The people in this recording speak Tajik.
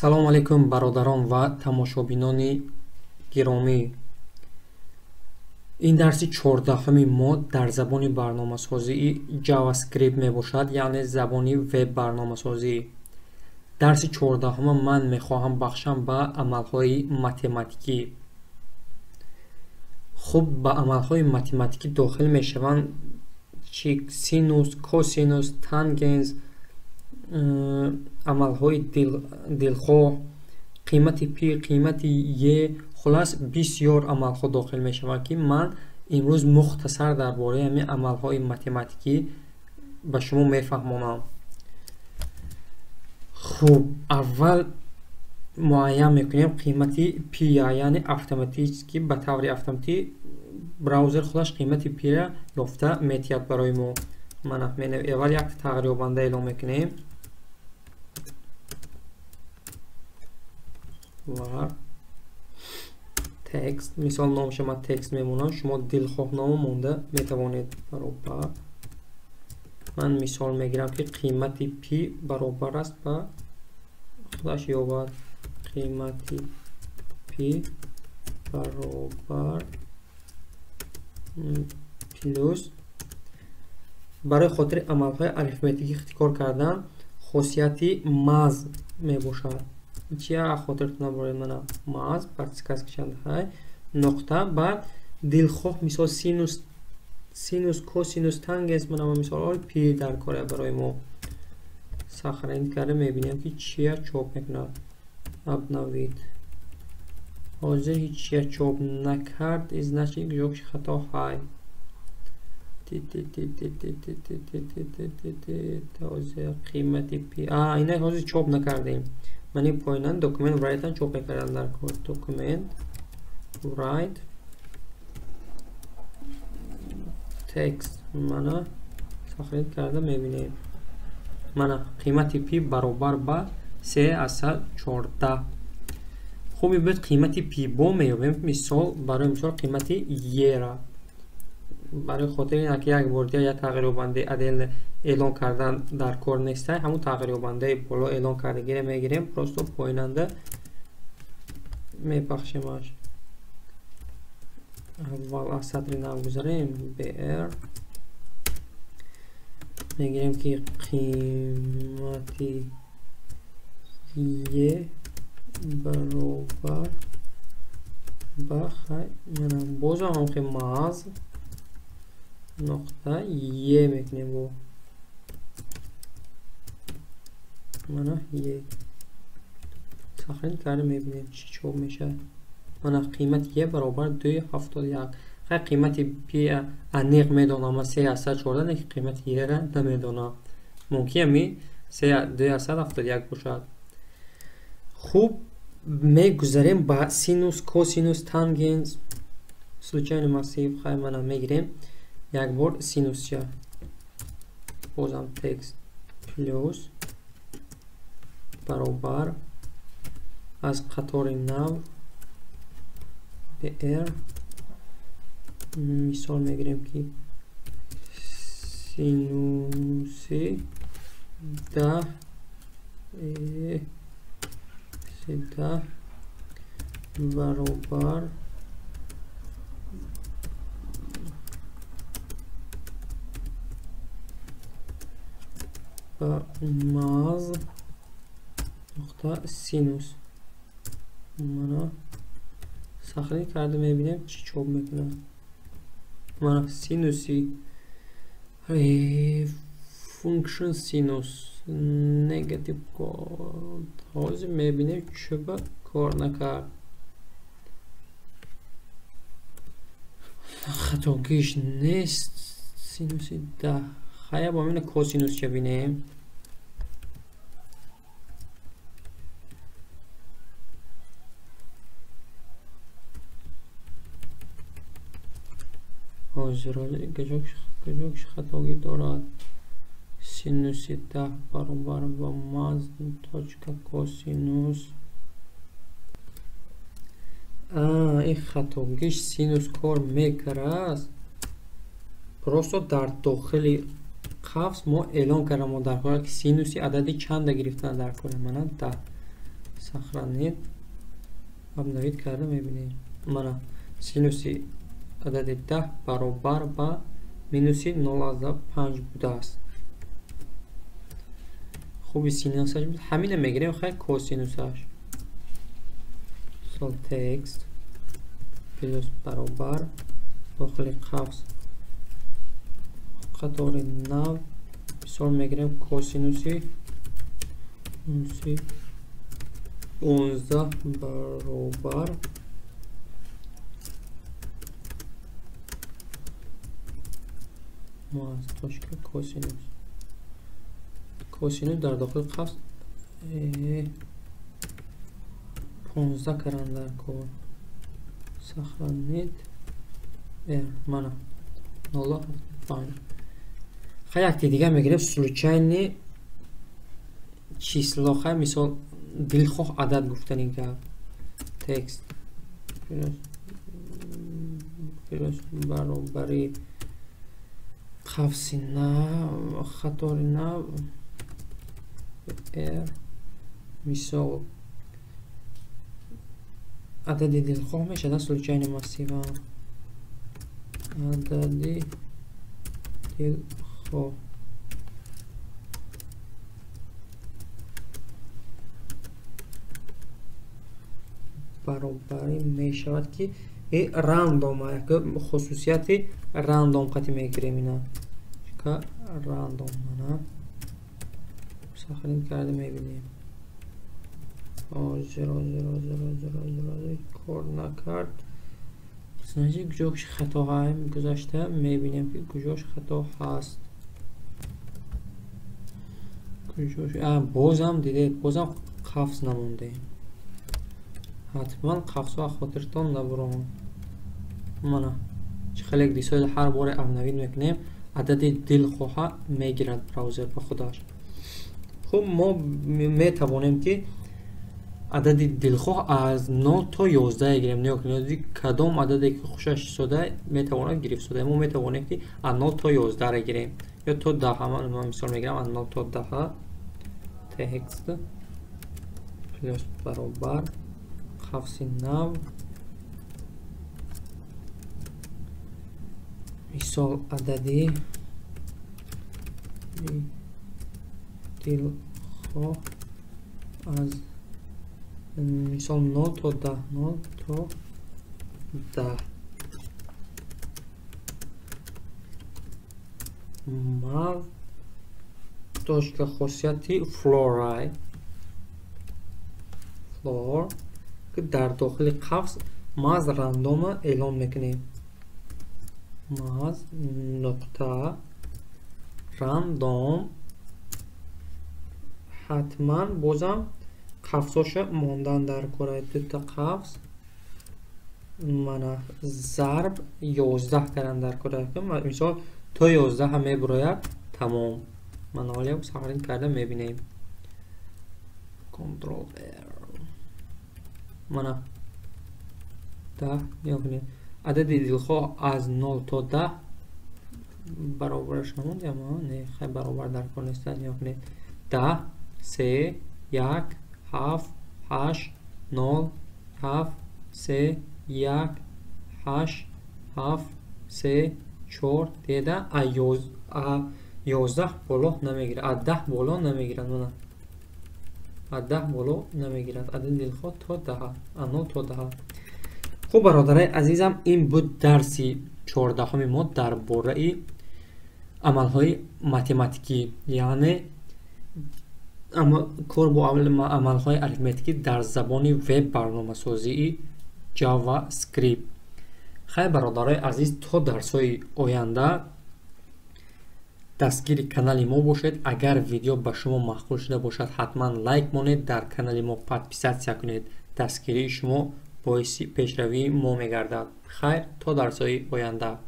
Салом алейкум, бародарон ва тамошобинони гиромӣ. Ин дарси 14-уми мо дар забони барномасозии JavaScript мебошад, яъне забони веб-барномасозӣ. Дарси 14-ума ман мехоҳам бахшам ба амалҳои математикӣ. Хуб, ба амалҳои математикӣ дохил мешаванд чи синус, косинус, тангенс, амалҳои дилхоҳ, қимати пи, қимати е, хулас бисёр амалҳо дохил мешаванд, ки ман имрӯз мухтасар дар бораи ҳамин амалҳои математикӣ ба шумо мефаҳмонам. Хуб, аввал муайян мекунем қимати пи, яъне автоматически, ба таври автоматӣ браузер худаш қимати пира ёфта метиҳад барои мо. Мана аввал як тағйирёбанда эълон мекунем. Var text, мисол номша ман текст мемонам, шумо дилхоҳ номо монда метавонед. Баробар, ман мисол мегирам, ки қимати пи баробар аст ба худаш ёбад қимати пи баробар плюс. Барои хотири амалҳои арифметикӣ ихтикор кардан хосияти маз мебошад. Чия хотиртон наборед, мана маз подсказка чандҳай нуқта, баъд дилхоҳ мисол синус, косинус, тангенс, мана мисол пи дар кора барои мо. Сохранить карда мебинем, ки чия чоп мекунад. Обновить. Ҳозир ҳеҷ чия чоп накард, значит ҷокши хато ҳай. Ҳозир қимати пи, ина ҳозир чоп накардем. Ман ин поинан document write чоп мекардам дар кор. Document write text, мана сохранить карда мебинем. Мана қимати пи баробар ба 3,14. Хуб, ибед қимати пи бо меёбем. Мисол, барои мисол қимати ера. Барои хотири ин ки як бор дигар як тағйирёбандаи адел эълон кардан дар кор нестай, ҳамун тағйирёбандаи боло эълон кардагиро мегирем, просто поинанда мебахшемаш. Аввал аз сатри нав гузарем, br мегирем, ки қимати е баробар ба хай, мана бозам ҳам маз нуқта е мекунем, бо мана е сохранить карда мебинем, чӣ чоп мешавад. Мана қимати е баробар 2,71. Хай, қимати пи аниқ медонам, ман 3,14, лекин қимати ера намедонам. Мумкин ами 2,71 бошад. Хуб, мегузарем ба синус, косинус, тангенс, случайный массив. Хай, мана мегирем як бор синусча, бозам текст плюс баробар аз қатори нав br, мисол мегирем, ки синуси 10 10 баробар ба маз нуқта синус. Мана сохранить карда мебинем, чӣ чоп мекунад. Мана синуси function синус negative код. Ҳозир мебинем, чӯба кор накард. Хатогиш нест, синуси 10. Хая, бо мина косинус ча бинем. Ҳозир гаҷокш хатогӣ дорад. Синуси 10 баробар ба маз точка косинус. Ин хатогиш синус кор мекард. Просто дар дохили қавс мо эълон кардам, мо дар кор, ки синуси адади чанда гирифтан дар кор, мана 10. Сохранить, обновить карда мебинем. Мана синуси адади 10 баробар ба минуси 0,5 будааст. Хуби синусаш буд. Ҳамина мегирем, хай косинусаш. Мисол текст плюс баробар дохили қавс қатори нав, мисол мегирем косинуси 11 баробар Math точка косинус. Косинус дар дохили қавс 15 кардан дар кор. Сохранить. Мана 0,75. Хай якти дига мегирем случайный число. Хай мисол дилхоҳ адад гуфтани гап. Текст плюс баробари қавси нав, хатори нав, r, мисол адади дилхоҳ мешавад случайный массива. Адади дилхоҳ баробарӣ мешавад ки рандом, хусусияти рандом қати мегирем ина. Рандом мана сохранить карда мебинем. 0 0 0 0 0 кор накард. Значит, куҷош хато гузашта мебинем ки куҷош хато ҳаст. Куҷош бозам дидед, бозам қафс намондем. Ҳатман қафсҳо хотиртон набурон. Мана чӣ хеле дисои ҳар боре обновить мекунем, адади дилхоҳа мегирад браузер ба худаш. Хуб, мо метавонем ки адади дилхоҳ аз 0 то 11 гирем. Нигоҳ кадом ададе ки хушаш сода метавонад гирифт сода. Мо метавонем ки аз 0 то 11 гирем ё то 10. Ман мисол мегирам аз 0 то 10. Текст плюс баробар қавси нав, мисол адади дилхоҳ аз мисол 0 то 10, 0 то 10. Math точка хосияти floor, floor ки дар дохили қавс Math рандома эълон мекунем. Math нуқта рандом, ҳатман бозам қавсоша мондан дар кора. Дута қавс мана зарб 11 кардан дар кора. Мисол то 11 ҳам мебурояд, тамом. Мана ҳоло сохранить карда мебинем. Ctrl R. Мана 10 нигоҳ кунед. Адади дилхоҳ аз 0 то 10 баробараш намонд, аммо не, хай баробар дар кор нест. Нигоҳ кунед. 10, 3, 1, 7, 8, 0, 7, 3, 1, 8, 7, 3, 4 деда а 11 боло намегирад, а 10 боло намегирад. Мана а 10 боло намегирад. Адади дилхоҳ то 10, а 0 то 10. Хуб, бародарои азизам, ин буд дарси 14-уми мо дар бораи амалҳои математикӣ, яъне кор бо амалҳои арифметикӣ дар забони веб барномасозии JavaScript. Хай бародарои азиз, то дарсҳои оянда дастгири канали мо бошед. Агар видео ба шумо маъқул шуда бошад, ҳатман лайк монед, дар канали мо подписатсия кунед. Дастгирии шумо боиси пешравии мо мегардад. Хайр, то дарсҳои оянда.